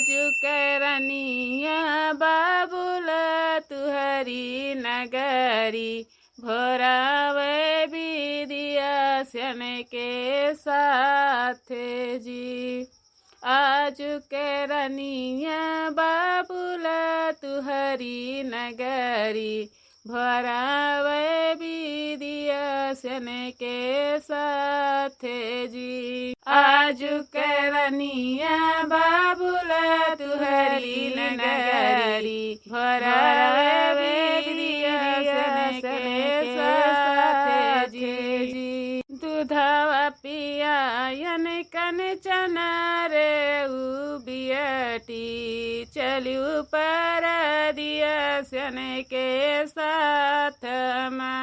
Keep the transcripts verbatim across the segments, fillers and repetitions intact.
चुकरनिया बाबुला तुहरी नगरी, भोरावे विदिया सन के साथ जी। आजु के रनिया बाबुला तुहरी नगरी, भरावे विदिया सन के साथ जी। आजु के रनिया बाबुला तुहरी नगरी, भरावे विदिया सन के साथ जी। दूधवा पियायन कन चना रे उ बियटी, चलू परदिया सन के साथ मा।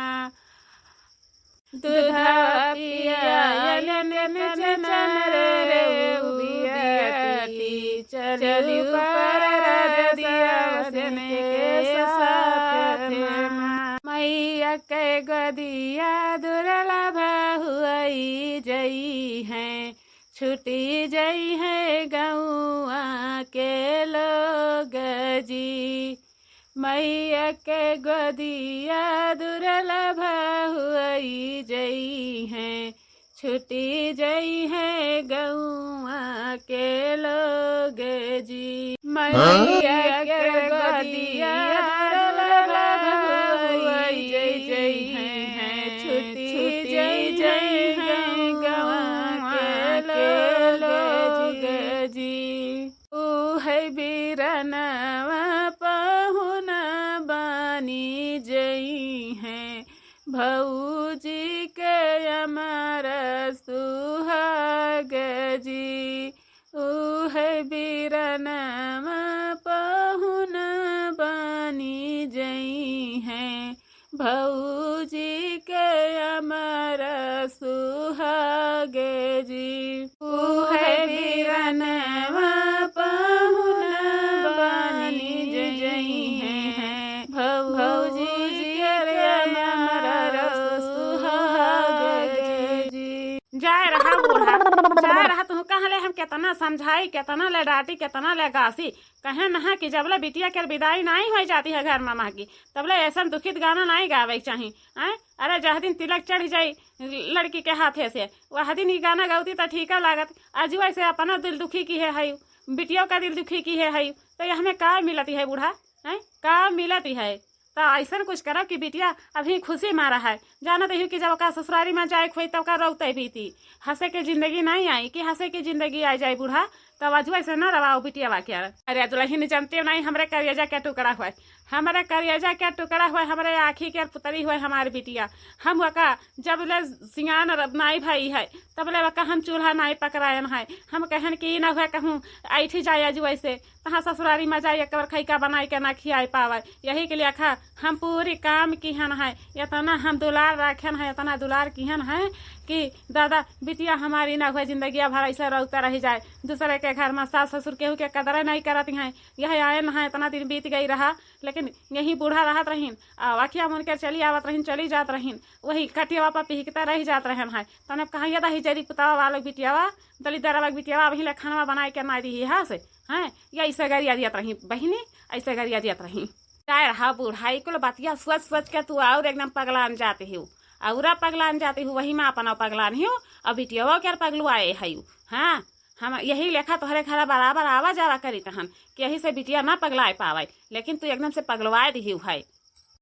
दूधवा पियायन कन चना रे उ बियटी, चलू परदिया सन के साथ मा। मैया के गोदिया दुर्लभ हुई जई है, छुटी जई है गौआ के लोग जी। मैया के गोदिया दुर्लभ हुई जई है, छुटी जई है गौआ के लोग जी। मैया के गोदिया दुर्लभ हुई जई है, छुटी जई है गौआ के लोग जी। उहै बिरनवा पहुना बनी जई है, भौजी के अमर सुहाग जी। उहै बिरनवा पहुना बनी जई है, भौजी के अमर सुहाग जी। उहै बिरनवा पहुना बनी जई है, भौजी के अमर सुहाग जी। जाए रहा बूढ़ा, जाए रहा। तुहका ले हम केतना समझाई, केतना ले डांटी, केतना ले गासी, कहे नहा कि जबले बिटिया के विदाई नाई होइ जाती है घर मा महकी, तबले ऐसन दुखित गाना नाई गावे के चाही। आय, अरे जह दिन तिलक चढ़ जाई लड़की के हाथे से, वह दिन ई गाना गौती त ठीका लागत। अजुवै से अपना दिल दुखी किहे है, बिटियो का दिल दुखी किहे है, त यह में का मिलती है बूढ़ा? हैं, का मिलती है? त ऐसन कुछ करब कि बिटिया अभी खुशी मारा है। जानत ही कि जब ओका ससुरारी मा जाए के होई, तब ओका रोते बीती। हंसे के जिंदगी नाई आई कि हंसे के जिंदगी आ जाए बूढ़ा। तब अजुवै से न रवाओ बिटिया के। अरे दुलहिन, जानते हो नाई, हमरे करेजा के टुकड़ा हुए, हमरे करेजा के टुकड़ा हुए, हमरे आँखी के पुतरी हुए हमार बिटिया। हम ओका जब ले सियान र-, नाई भई है, तब ले ओका हम चूल्हा नाई पकड़ायन है। हम कहन कि ई न हुए कहूँ ऐठी जाए अजुवै से, तहाँ ससुरारी मा जाए, एक बार खैका बनाई के ना खियाए पावे। यही के लेखा हम पूरी काम किहन है, इतना हम दुलार राखन है, इतना दुलार किहन है कि दादा, बिटिया हमारी ना हुए, जिंदगिया भर ऐसे रोता रह जाए। दूसरे के घर मा सास ससुर केहू के कदर नहीं करत हैं। यह आयन है, इतना दिन बीत गई रहा, लेकिन यही बूढ़ा रहत रहीन, आ अखिया मुन के चली आवत रहीन, चली जात रहीन, वही कटियावा पर पिहकता रह जात रहन है। तने कहा, ये दही जरी पुतावा वालों बिटियावा, दलिदरवा बिटियावा, वही ले खानवा बनाए के ना दिही है से, हैं, ये ऐसे गरिया दियत रही बहिनी, ऐसे गरिया दियत रही। जाए रहा बूढ़ा, ई कुल बतिया सोच सोच के तू और एकदम पगलान जाते हो, औरा पगलान जाते हो, वही मा अपना पगलान हो, और बिटियावा के पगलुआए है। हाँ, हम यही लेखा तोहरे घर बराबर आवा जावा करी तहन, कि यही से बिटिया ना पगलाए पावे, लेकिन तू एकदम से पगलवाए दिही है।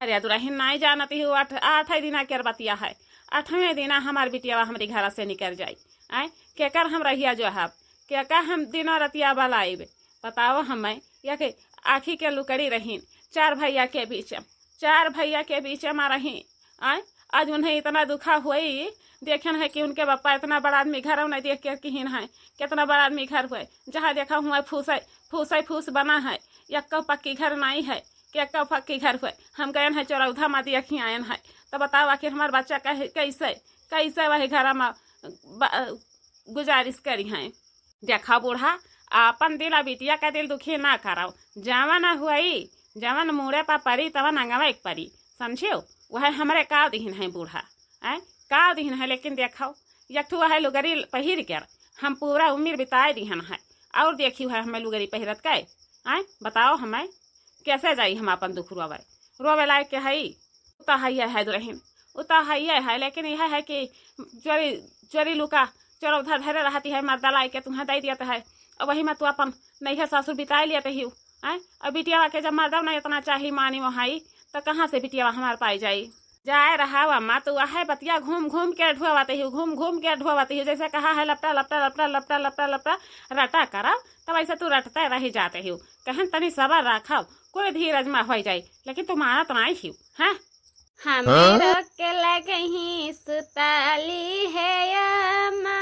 अरे दुलहिन, नाई जानती हो, आठ, आठ ही दिना के बतिया है, आठवें दिना हमार बिटिया हमरी घर से निकल जाई। आय, केकर हम रहिया जोहब, केकर हम दिना रतिया बलाइब? बताओ हमें, या के आँखी के लुकड़ी रहीन, चार भैया के बीच, चार भैया के बीच मा रही। आय, आज उन्हें इतना दुखा हुई, देखेन है कि उनके बापा इतना बड़ा आदमी घर नहीं देख के किहिन है, कितना बड़ा आदमी घर हुए, जहाँ देखा हुआ फूसे, फूसे फूस बना है, यक्को पक्की घर नहीं है, कि यक्को पक्की घर हुए। हम गयन है चौरौधा मा देखी आयन है, तो बताओ आखिर हमार बच्चा कहे, कैसे, कैसे वही घर मा ब-, गुजारिश करी हैं। देखा बूढ़ा, आपन दिल आ बिटिया का दिल दुखी ना कराओ। जवन हुई, जवन मूड़े पर परी, तवन अंगवा एक परी, समझियो? वह हमरे का दिहिन है बूढ़ा, आय, का दिहिन है, लेकिन देखो, एक ठो वह लुगरी पहिर कर हम पूरा उम्र बिताए दिहन है। और देखियो है हमें लुगरी पहिरत के। आय, बताओ हमें, कैसे जाई हम आपन दुख रोवे? रोवे लायक के हई? उ तो हइये है दुलहिन, उ तो हइये है, लेकिन यह है कि चोरी, चोरी लुका, चोर उधर धरे रहती है, मर्दा लाई के तुम्हें दे दियत है, और वही में तू अपन नैहर सासुर बिताए लियत हियो। आय, और बिटियावा के जब मर्दा ना इतना चाही मानी वहाई, तो कहाँ से बिटियावा हमार पाई जाई? जाए रहा अम्मा, तू वह बतिया घूम घूम के ढुआवत हियो, घूम घूम के ढुआवत हियो, जैसे कहा है लपटा लपटा लपटा लपटा लपटा लपटा रटा करब, तब ऐसे तू रटते रह जाते हियो। कहन तनी सबर रखब, कुल धीरज में होई जाई, लेकिन तू मानत नाई हियो, हैं? हमें हाँ? रोक के लगही सुताली है अम्मा।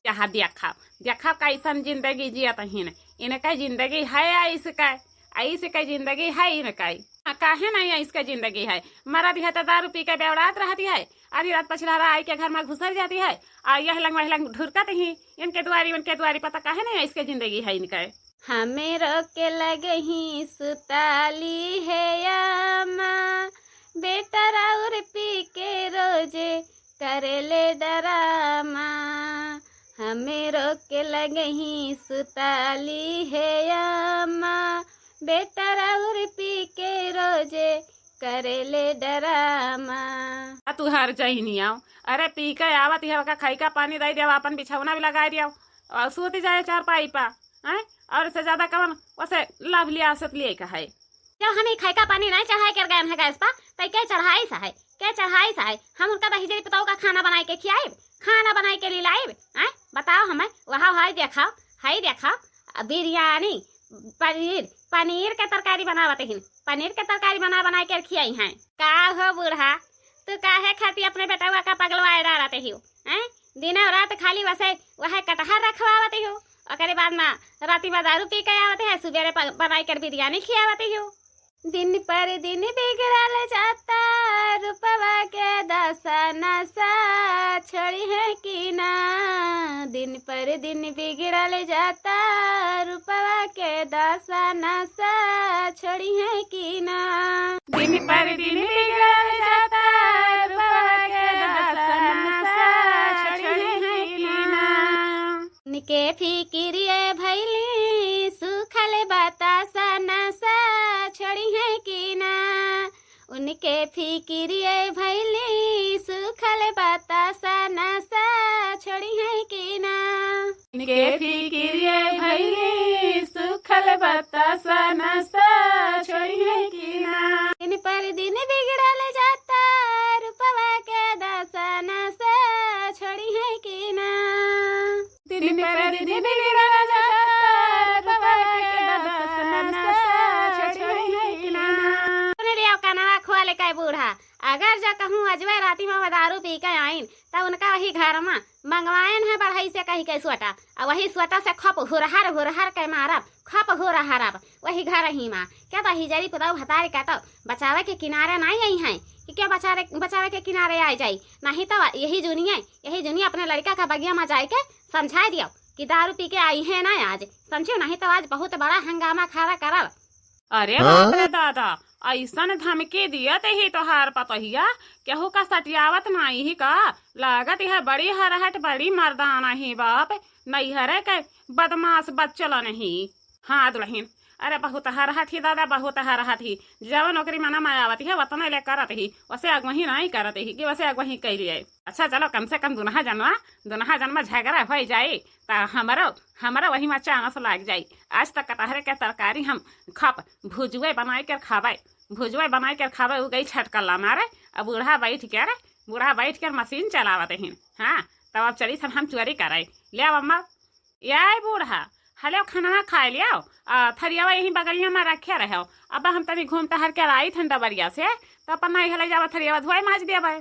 यहाँ देखा, देखा कैसन जिंदगी जियत हिन। इनका जिंदगी है आइस का, आइस का जिंदगी है इनका। आ, काहे नहीं आइस का जिंदगी है? मरद है तो दारू पी के बेवड़ात रहती है, आधी रात पछलहरा आई के घर में घुसर जाती है, आ यह लंग वह लंग ढुरकत ही, इनके दुआरी उनके दुआरी, पता काहे नहीं आइस का जिंदगी है इनका। हमें रोक के लगही सुताली है अम्मा, बेटा राउर पी के रोजे करेले डरामा। हमें रोक के लगही सुताली है अम्मा, बेटा राउर पी के रोजे करेले डरामा। आ तू हर जहिनी आओ, अरे पी के आवत है, ओका खाई का पानी दे दिया, अपन बिछौना भी लगाए दिया और सूत जाए चारपाई पा। हैं? और इससे ज्यादा कवन वैसे लाभ लिया, असत लिए का है। जब हम ई खाई का पानी नहीं चढ़ाए कर गए हैं गैस पर, तो के चढ़ाई सा है, के चढ़ाई सा है? हम उनका दहिजरी पुताऊ का खाना बनाए के खियाइब, खाना बनाए के लिए लाइब? हैं? बताओ हमें, वहाँ हाई देखाओ, हाई देखाओ, बिरयानी, पनीर, पनीर के तरकारी बनावत हिन, पनीर के तरकारी बना बनाए के खियाई हैं। का हो बूढ़ा, तू काहे खाती अपने बेटवा का पगलवाए डालत हियो, हैं? दिनों रात खाली वसे वह कटहर रखवावत हियो, ओकरे बाद में राती में दारू पी के आवत है, सुबेरे प-, बनाई कर बिरयानी खियावत हियो। दिन पर दिन बिगड़ल जाता रूपवा के दशा नशा छोड़ी है कि ना। दिन पर दिन बिगड़ल जाता रूपवा के दशा नशा छोड़ी है कि ना। दिन पर दिन बिगड़ल जाता रूपवा के दशा नशा छोड़ी है कि ना। उनके फिकिरिए भैली सूखल बतासा नशा छोड़ी है कि ना। उनके फिकिरिए भैली सूखल बतासा नशा छोड़ी है कि ना। उनके फिकिरिए भैली सूखल बतासा नशा छोड़ी है कि ना। दिन पर दिन बिगड़ल जाता रूपवा के दशा नशा छोड़ी है कि ना। दिन पर दिन बिगड़ल जाता, रूपवा के दशा नशा छोड़ी है कि ना। सुन लिया कनवा खोल के बूढ़ा, अगर जा कहूँ अजवे राती में दारू पी के आइन, तब उनका वही घर में मंगवायन है बढ़ई से कही के सोटा, और वही सोटा से खप हुरहर हुरहर के मारब, खप हुरहरब वही घर ही में। क्या तो हिजरी पुताऊ भतारी का तो बचावे के किनारे नहीं आई हैं कि क्या बचावे, बचावे के किनारे आ जाई, नहीं तो यही जुनिया, यही जुनिया अपने लड़का का बगिया में जाए के समझाए दियो कि दारू पी के आई है ना आज, समझियो, नहीं तो आज बहुत बड़ा हंगामा खड़ा करब। अरे हाँ? बाप रे दादा, ऐसन धमकी दियत ही तोहार पतोहिया, केहू का सटियावत नाई ही का? लागत है बड़ी हरहट, बड़ी मर्दाना ही बाप, नैहरे के बदमाश बच्चलन ही। हाँ दुलहिन, अरे बहुत हरहट ही दादा, बहुत हरहट ही। जवन ओकरी मना में आवत ही, वतने ले करत ही, वसे अगवही नाई करत ही कि वसे अगवही कैलिए। अच्छा चलो, कम से कम दुनहा जनमा, दुनहा जनमा झगड़ा होइ जाई, त हमरो, हमरो वही में चानस लाग जाई। आज तक कटहरे के तरकारी हम खप भुजुए बनाई के खाबै, भुजुए बनाई के खाबै। उ गई छटकल्ला मारे, अब बूढ़ा बैठ के, अरे बूढ़ा बैठ के मशीन चलावत हिन। हाँ, तब अब चली सन हम चोरी करे। ले आओ अम्मा, याय बूढ़ा, हले खनवा खाए ले आओ, आ, थरियावा यहीं बगलिया में रखे रहो। अब हम तनी घूम टहर के आई थन डबरिया से, तो अपन नहीं हले जावा थरियावा धोए माज देबै।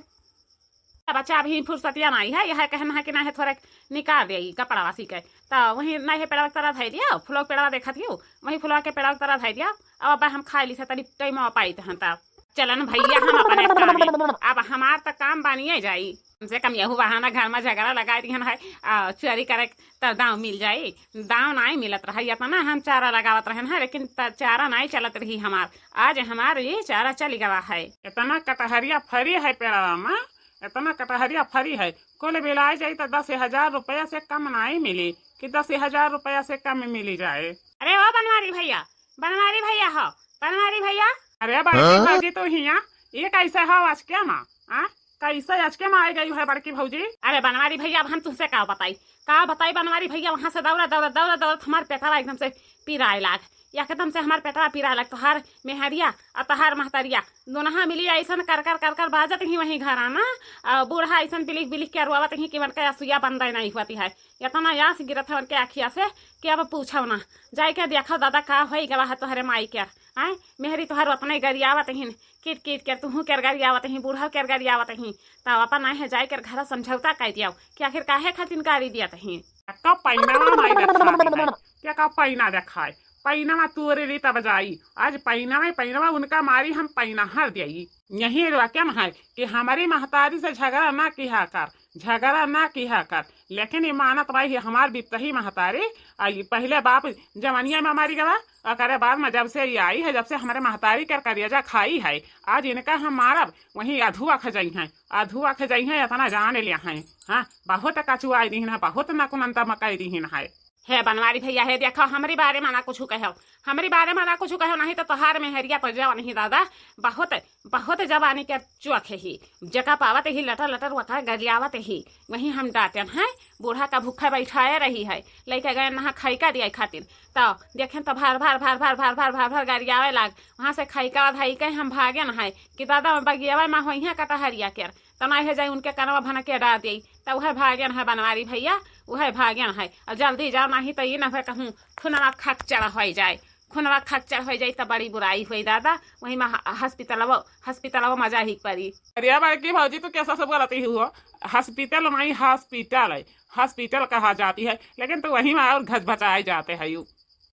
बच्चा अभी फुर्सतिया नाई है, यह कहना है कि ना है थोड़े निकाल दे ई कपड़ा वासी के, तो वही नहीं है पेड़वा के तरह धै दिया, फुलवा के पेड़वा देखत हियो, वही फुलवा के पेड़वा के तरह धै दिया। अब अब हम खाए ली से तनी टाइम पाई तहन तब चलन भैया हम अपने काम में। अब हमार त काम बनिए जाई, कम से कम यहू बहाना घर में झगड़ा लगा दिहन है, आ, चोरी करे त दाव मिल जाई। दाव नाई मिलत रहा, इतना हम चारा लगावत रहन है, लेकिन त-, चारा नाई चलत रही हमार। आज हमार ये चारा चल गवा है। इतना कटहरिया फरी है पेड़वा में, इतना कटहरिया फरी है, कुल मिलाए जाई तो दस हजार रुपया से कम नाई मिली कि दस हजार रुपया से कम मिली जाए। अरे ओ बनवारी भैया, बनवारी भैया हो, बनवारी भैया। अरे बड़की हाँ? भौजी तू हिया, ये कैसे हो आज के माँ? आ? कैसे आज के माँ आई गई है बड़की भौजी? अरे बनवारी भैया, अब हम तुमसे का बताई, का बताई बनवारी भैया, वहाँ से दौड़ा दौड़ा दौड़ा दौड़ा हमार पेटवा एकदम से पिराए लाग, एकदम से हमार पेटवा पिराए लाग। तोहार मेहरिया और तोहार महतरिया दोनहा मिली ऐसन कर कर कर कर बाजत ही वहीं घर आना, और बूढ़ा ऐसन बिलिख बिलिख के रोवत ही कि मन के असुइया बंद नहीं हुआ है। इतना यास गिरत है उनके आँखिया से कि अब पूछो ना। जाए के देखो दादा का होई गवा है तोहरे माई के। आय, मेहरी तोहर उतने गरियावत हिन, किट किट के तुहू के गरियावत ही, बूढ़ा के गरियावत ही। तब अपन आए है जाए के घर समझौता कर दियाओ कि आखिर काहे खातिर गारी दियत ही। का पैनावा माई देखावे है? क्या का पैना देखाए? पैनावा तोरे रे तब जाई। आज पैनावा, पैनावा उनका मारी हम पैना हर देई। यही वाक्य में है कि हमारी महतारी से झगड़ा ना किहा कर, झगड़ा ना किहा कर। लेकिन ये मानत भाई हमार बिपतही महतारी, आ, ये पहले बाप जवनिया में मरी गवा, ओकरे बाद में जब से ये आई है, जब से हमारे महतारी के करेजा खाई है, आज इनका हम मारब, वहीं अधुआ खजई हैं, अधुआ खजई हैं, इतना जान लिया हैं। हाँ, बहुत कचुआई दीहिन है, बहुत नकुनंता मकाई दीहिन है। हे बनवारी भैया, हे देखो, हमरी बारे में ना कुछ कहो, हमरी बारे में ना कुछ कहो, नहीं तो तोहार मेहरिया तो जवन ही दादा, बहुत, बहुत जवानी के चुअक ही, जका पावत ही लटर लटर वका गरियावत ही। वहीं हम डांटेन हैं, बूढ़ा का भूखा बैठाए रही है, लइके गए नहा खाई का दिया खातिर, तो देखें तो भर भर भर भर भर भर भर भर गरियावे लाग। वहाँ से खाई का धाई के हम भागेन है कि दादा बगियावे में होई है कटहरिया केर, तो नहीं है जाए उनके कनवा भनके डाल दी, तो वह भागेन है बनवारी भैया, वह भागेन है। और जल्दी जाओ, नहीं तो ये ना हो कहूँ खुनवा खच्चड़ हो जाए, खुनवा खच्चड़ हो जाई त बड़ी बुराई होई दादा। वही में ह-, हॉस्पिटलवा, हॉस्पिटलवा मजा ही परी। अरे बड़की भौजी, तू कैसा सब गलती हुआ? हॉस्पिटल नहीं, हॉस्पिटल है, हॉस्पिटल कहा जाती है, लेकिन तू वही में और घचभचाए जाते है यू।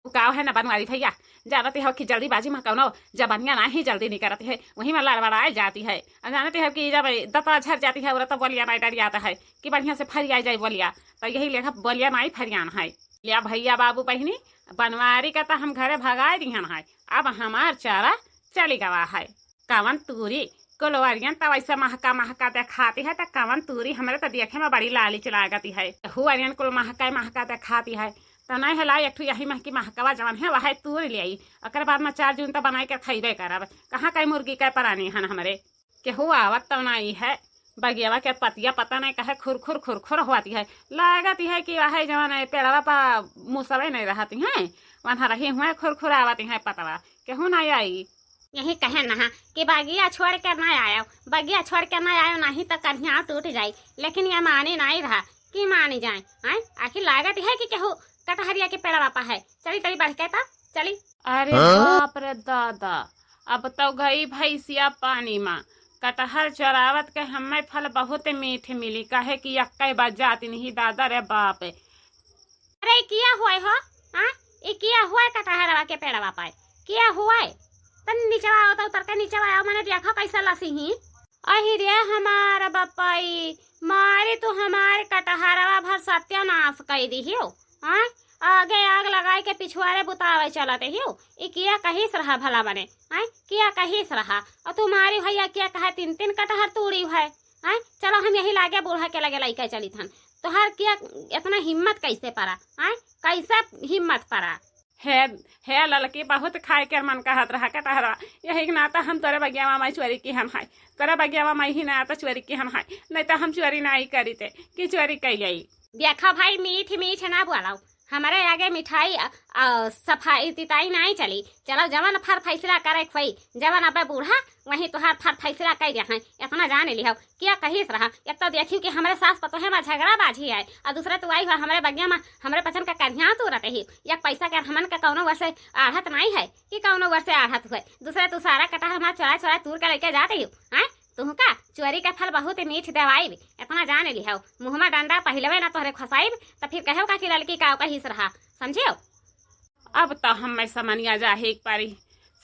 उ का है ना बनवारी भैया, जानते हो कि जल्दीबाजी में कौनो जबनिया नहीं जल्दी निकलती है, वही में लड़बड़ाए जाती है। और जानते हो कि जब दतवा झर जाती है, उरा तो बोलिया नहीं डर जाता है कि बढ़िया से फरिया जाए बोलिया, तो यही लेखा बोलिया नहीं फरियान है। लिया भैया बाबू बहिनी, बनवारी का तो हम घरे भगाए दिहन है, अब हमार चारा चली गवा है। कवन तूरी, कुलवरियन तो वैसे महका महका देखाती है, तो कवन तूरी हमरे तो देखे में बड़ी लालिच लागती है। हुअरियन कुल महका महका देखाती है, तो नहीं हला एक ठो यही महकी महकवा जवन है वह तूर ले आई, ओकर बाद में चार जून तो बनाई के खइबे करब। कहाँ कई मुर्गी के परानी हन हमरे। केहू आवत तो नहीं है। बगियावा के पतिया पता नहीं काहे खुरखुर खुरखुर होती है। लागत है कि वह जवन है पेड़वा पा मुसवे नहीं रहती हैं, वहाँ रही हुए खुरखुर आवती है पतवा। केहू नहीं आई। यही कहे नहा कि बगिया छोड़ के ना आयो, बगिया छोड़ के ना आयो, नहीं तो कन्हिया टूट जाई। लेकिन ये माने नहीं रहा कि मानी जाए। आय, आखिर लागत है कि केहू कटहरिया के पेड़वा पा है। चली, चली बढ़ के तो चली। अरे हाँ? बाप रे दादा, अब तो गई भैंसिया पानी में। कटहर चोरावत के हमें फल बहुत मीठ मिली, काहे कि यक्के बजात नहीं दादा रे बाप। अरे, ई किया हुआ हो? हाँ? ई किया हुआ कटहरवा के पेड़वा पाए? किया हुआ? तन नीचवा आओ तो उतर के नीचवा आओ, मने देखो कैसे लसी ही। अहि रे हमार बपाई, मारी तू हमार कटहरवा भर सत्यानाश कई दिहियो। हाँ? आगे आग लगाए के पिछुआरे बुतावे चलत हियो। ई किया कहिस रहा भला मने? हाँ? किया कहिस रहा? और तुम्हारी भैया किया कहे तीन तीन कटहर तूड़ी है? हाँ? चलो हम यही लागे बूढ़ा के लगे लइके चलित हन। तोहार किया इतना हिम्मत कैसे परा? हाँ? कैसे हिम्मत परा? हे, हे ललकी, बहुत खाए के मन कहत रहा कटहरवा, यही के नाता हम तोरे बगियावा माई चोरी किहन है, तोरे बगियावा माई ही नाता चोरी किहन है, नहीं तो हम चोरी नहीं करीते कि चोरी कई आई। देखा भाई, मीठ मीठ ना बोलाओ, हमारे आगे मिठाई अ, अ, सफाई तिताई नहीं चली। चलो जवन फर फैसला करे खोई, जवन अबे बूढ़ा वहीं तोहार फर फैसला कई दिया है। इतना जान लिहो, किया कहिस रहा, एक तो देखियो कि हमरे सास पतोहे में झगड़ा बाजी है, और दूसरा तू आई हुआ हमरे बगिया में हमरे पचन का करिया तू रहते ही। एक पैसा के हमन का कौनो वर्ष आढ़त नहीं है कि कौनो वर्ष आढ़त हुए, दूसरा तू सारा कटहर हमार चोरा चोरा तूर के लेके जाते ही। हैं? तुहका चोरी का फल बहुत मीठ देवाइब, इतना जान लिहो। मुँह में डंडा पहिलवे ना तोहरे खसाइब, तो फिर कहो का कि ललकी का कहिस रहा, समझियो? अब तो हमें समनिया जाहे के परी,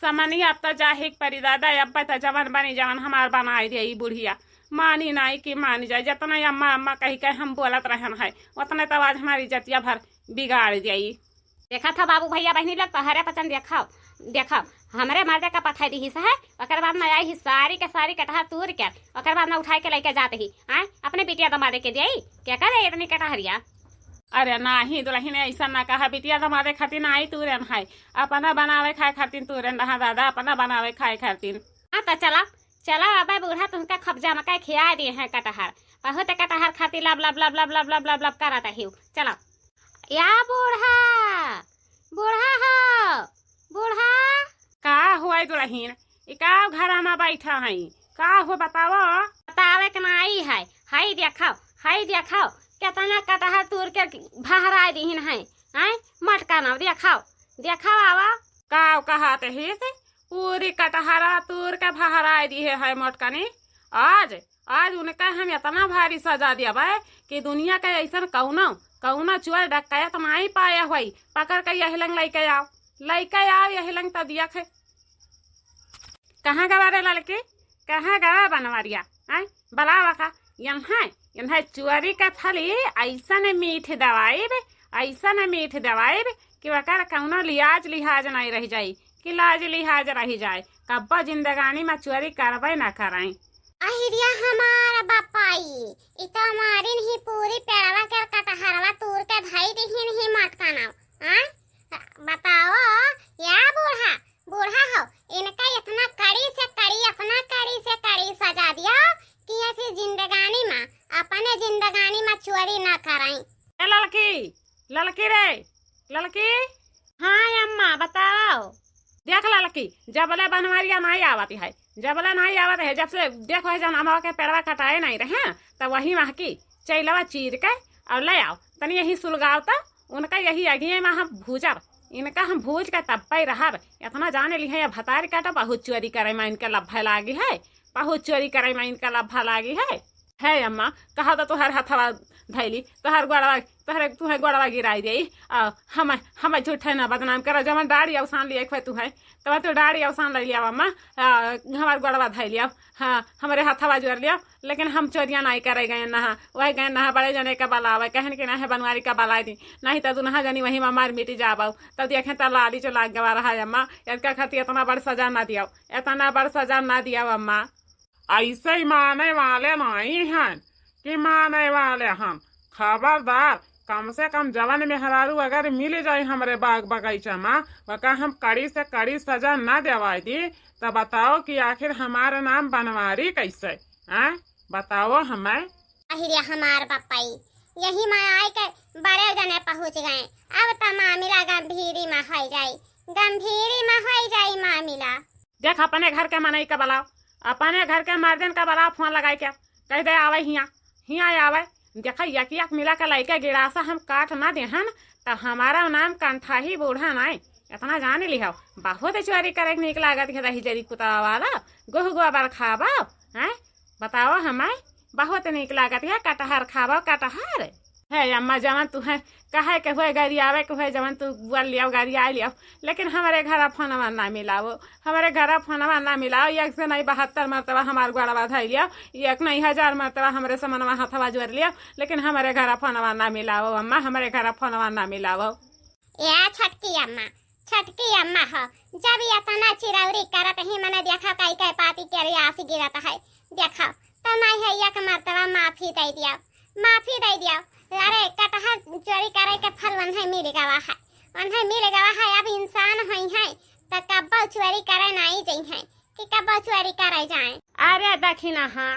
समनिया अब तो जाहे के परी दादा। अब तो जवन बनी जवन हमार बनाए दे ई बुढ़िया, मानी नाई कि मानी जाए। जितना अम्मा अम्मा कही के हम बोलत रहन है, उतने तो आज हमारी इज्जतिया भर बिगाड़ दे ई। देखा था बाबू भैया बहिनी लोग, तोहरे पचन देखाओ, देखाओ, हमरे मर्दे का पठाई दिहिस है, ओकर बाद में आई ही सारी के सारी कटहर तूर के, ओकर बाद में उठाए के लइके जात ही, आय, अपने बिटिया दमादे के देई, के करे इतनी कटहरिया? अरे नाही दुलहिन, ऐसा ना कहा, बिटिया दमादे खातिर नाही तूरेन है, अपना बनावे खाए खातिर तूरेन रहा दादा, अपना बनावे खाए खातिर। हाँ, तो चला, चला, अबे बूढ़ा तुमका खप जमका खिया दिए हैं कटहर, बहुत कटहर खातिर लब, लब, लब, लब, लब, लब, लब, लब करत हिउ। चला, या बूढ़ा, बूढ़ा हो, बूढ़ा। का हुआ दुलहिन, ई का घरा में बैठा है, का हो बताओ? बतावे के नाई है, हई देखाओ, हई देखाओ, केतना कटहर तूर के भहराए दिहिन है, हैं? मटका ना देखाओ, देखाओ आवा। का कहत हिस? पूरी कटहरा तूर के भहराए दिहे है मोटकनी। आज, आज उनका हम इतना भारी सजा देबै कि दुनिया के ऐसन कौनो, कौनो चोर डकैत नाई पाया होई। पकड़ के यही लंग लइके आओ, लइके आओ यही लंग तो दिया खे। कहाँ गवा रे ललकी, कहाँ गवा बनवरिया? आय, बलावा का? यन्है, यन्है चोरी के फली ऐसन मीठ दवाइब, ऐसन मीठ दवाइब कि ओकर कौनो लिहाज लिहाज नहीं रह जाई, कि लाज लिहाज रह जाए। कब्बो जिंदगानी में चोरी करबे ना कराई। अहिरिया हमार बापाई, ई तो मारिन ही पूरी पेड़वा के कटहरवा तूर के धई दिहिन ही मटका नाव। आय? बताओ, या बूढ़ा, बूढ़ा हो, इनका इतना कड़ी से कड़ी, इतना कड़ी से कड़ी सजा दियो कि ये फिर जिंदगानी में, अपने जिंदगानी में चोरी ना कराई। ए ललकी, ललकी रे, ललकी। हाँ अम्मा, बताओ। देख ललकी, जबले बनवरिया नाई आवत है, जबले नाई आवत है, जब से देखो है जौन अमवा के पेड़वा कटाए नाई रहे, तब वही महकी चैलवा चीर के और ले आओ, तनी यही सुलगाओ तो उनका यही अगिए में हम भूजब, इनका हम भूज के तब पे रहब। इतना जाने ली है, ये भतारी काटा बहुत चोरी करे में इनके लब्भे लागी है, बहुत चोरी करे में इनके लब्भा लागी है। है अम्मा, कहा तो तोहर हथवा धैली, तोहर गोड़वा, तोहरे, तुहे गोड़वा गिराई देई। आ, हम, हम झूठे ना बदनाम करा, जवन डाड़ी अवसान लिए खुए तुहे, तब तो डाड़ी अवसान ले लिया अम्मा। आ, हमार गोड़वा धै लिया, हाँ, हमरे हथवा जोर लिया, लेकिन हम चोरिया नाई करे गए नहा, वही गए नहा बड़े जने का बलावे, कहन के ना है बनवारी का बला दी, नहीं तो दुनहा जनी वही में मार मिटी जाबो। तब देखें तो लाड़ी जो लाग गवा रहा है अम्मा, इनका खातिर इतना बड़ सजा ना दिया, इतना बड़ सजा ना दिया अम्मा। ऐसे ही माने वाले नाई हैं कि माने वाले हम। खबरदार, कम से कम जवन मेहरारू अगर मिल जाए हमरे बाग बगीचा में, वका हम कड़ी से कड़ी सजा ना देवाई दी, तो बताओ कि आखिर हमार नाम बनवारी कैसे? हैं? बताओ हमें। अहिरे हमार बप्पई, यही में आए के बड़े जने पहुँच गए। अब तो मामला गंभीरी में हो जाई, गंभीरी में हो जाई मामला। देख, अपने घर के मनई का बलाओ, अपने घर के मर्दन का बलाओ, फोन लगाई के कह दे आवे हियाँ, हियाँ आवे। देखा, यक यक मिला के लइके गिड़ासा हम काट ना देहन, तब हमारा नाम कंठाही बूढ़ा नाई। इतना जान लिहो, बहुत चोरी करे के नीक लागत है, रही जरी कुतवा वाला, गोह गोबर खाबो, हैं? बताओ हमें, बहुत नीक लागत है, कटहर खाबो, कटहर। है अम्मा, जवन तुहे कहे के हुए, गरियावे के हुए, जवन तू बोल लियो, गरिया लियो, लेकिन हमरे घरा फोनवा ना मिलाओ, हमरे घरा फोनवा ना मिलाओ। एक से नहीं बहत्तर मरतबा हमार गोड़वा धइ लियो, एक नहीं हजार मरतबा हमरे समनवा हथवा जोर लियो, लेकिन हमरे घरा फोनवा ना मिलाओ अम्मा, हमरे घरा फोनवा ना मिलाओ। या छोटकी अम्मा, छोटकी अम्मा हो, जब इतना चिरौरी करत ही मने देखा कई कई पाती के रियासी गिरत है, देखा तो नहीं है, एक मरतबा माफी दे दिया, माफी दे दिया। अरे कटहर चोरी करे के फल वन्हे मिल गवा है, वन्हे मिल गवा है। अब इंसान होई है तो कब्बो चोरी करे नहीं जई है कि कब्बो चोरी करे जाए। अरे दखिनहा,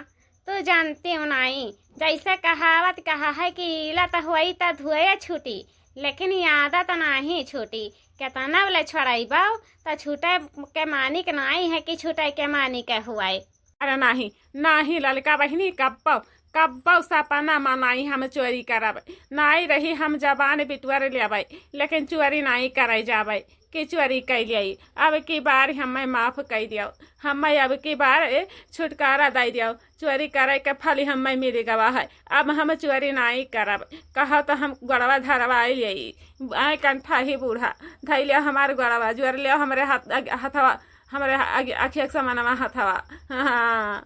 तू जानती हो नाई, जैसे कहावत कहा है कि ईलत होई त धुए छूटी, लेकिन ई आदत नाही छूटी। केतना बोले छोड़ाइबो, त छूटे के मानिक नाई है कि छूटे के मानिक हुआए। अरे नाही, नाही ललका बहिनी, कब्बो, कब्बो सपना मा नाई हम चोरी करब। नाई रही हम जबान बिटुअर लेबै, लेकिन चोरी नाई करे जाबै कि चोरी कैलियै। अब की बार हमें माफ कई दियो, हमें अब की बार छुटकारा दे दियो। चोरी करे के फल हमें मिल गवा है, अब हम चोरी नाई करब। कहो तो हम गोड़वा धरवाई लेई। आए कंठाही बूढ़ा, धई लियो हमार गोड़वा, जोर लियो हमरे हाथ, अग-, हथवा, हमरे ह-, अग-, अखिया के समनवा हथवा। हाँ।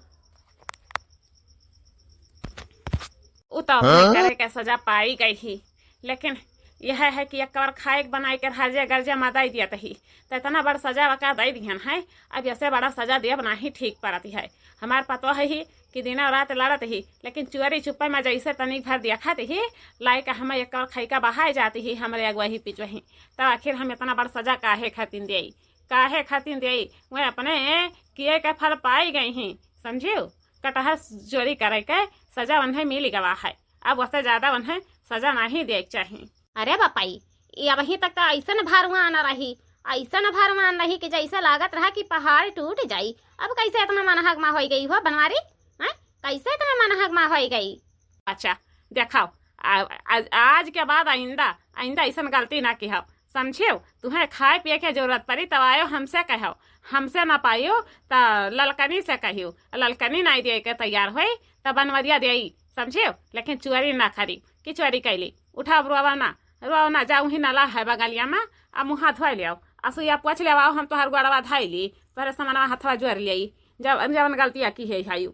उ तो अपने हाँ? करे के सजा पाई गई ही, लेकिन यह है कि एक बार खाए के बनाए के हर जे गर्जे मा दई दियत ही, त इतना बड़ सजा वका दई दिहन है। अब ऐसे बड़ा सजा देब नाही ठीक परत है। हमार पतोह ही कि दिनों रात लड़त ही, लेकिन चुअरी चुप्पे मा जैसे तनिक भर देखत ही, लाई का हम एक बार खाई का बहाए जाती ही, हमरे अगुआ ही पिछुआ ही। तब आखिर हम इतना बड़ सजा काहे खातिन देई, काहे खातिन देई? वह अपने किए के फल पाई गई ही, समझियो? कटहर चोरी करे के सजा उन्हें मिल गवा है, अब वसे ज्यादा उन्हें सजा नाही देई के चाही। अरे बपाई, ये अबहीं तक त ऐसन भरवान रही, ऐसन भरवान रही कि जैसे लागत रहा कि पहाड़ टूट जाई। अब कैसे इतना मनहक मा होई गई हो बनवारी? हैं? कैसे इतना मनहक मा होई गई? अच्छा, देखाओ, आ, आ, आज के बाद आइंदा, आइंदा ऐसन गलती ना किहब, समझियो? तुहें खाए पिए के जरूरत परी तब आयो हमसे कहो, हमसे ना पायो त ललकनी से कहियो, ललकनी नाई दिए के तैयार होई त बनवरिया देई, समझियो? लेकिन चुअरी ना करी कि चुअरी कैली। उठाओ, अब रोवा ना, रोवा ना, जाओ ही नाला है बगलिया मा, आ मुँह हाथ धोए लियाओ, आ सुइया पोछ लेवाओ, हम तोहर गोड़वा धाई ली, तोहरे समनवा हथवा जोर लियाई, जब जवन गलतिया की है हायु।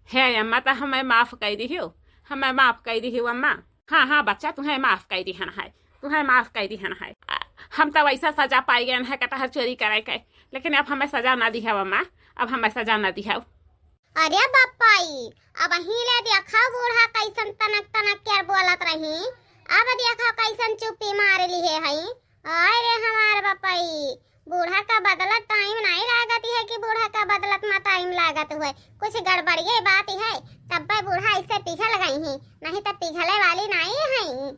हे अम्मा, त हमें माफ कई दिहियो, हमें माफ कई दिहियो अम्मा। हाँ, हाँ बच्चा, तुहें माफ कई दिहन है, तुहें माफ कई दिहन है। आ, हम त वैसा सजा पाई गए हैं कटहर चोरी करे के, लेकिन अब हमें सजा ना दिहव अम्मा, अब हमें सजा ना दिहव। अरे बप्पाई, अबहीं ले देखा बूढ़ा कैसन तनक तनक के बोलत रही, अब देखा कैसन चुप्पी मार लिहे हई। अरे हमार बप्पाई, बूढ़ा का बदलत टाइम नहीं लागत है कि बूढ़ा का बदलत मा टाइम लागत हुए, कुछ गड़बड़िए बात है, तब्बे बूढ़ा ऐसे पिघल गई ही, नहीं त पिघले वाली नहीं है।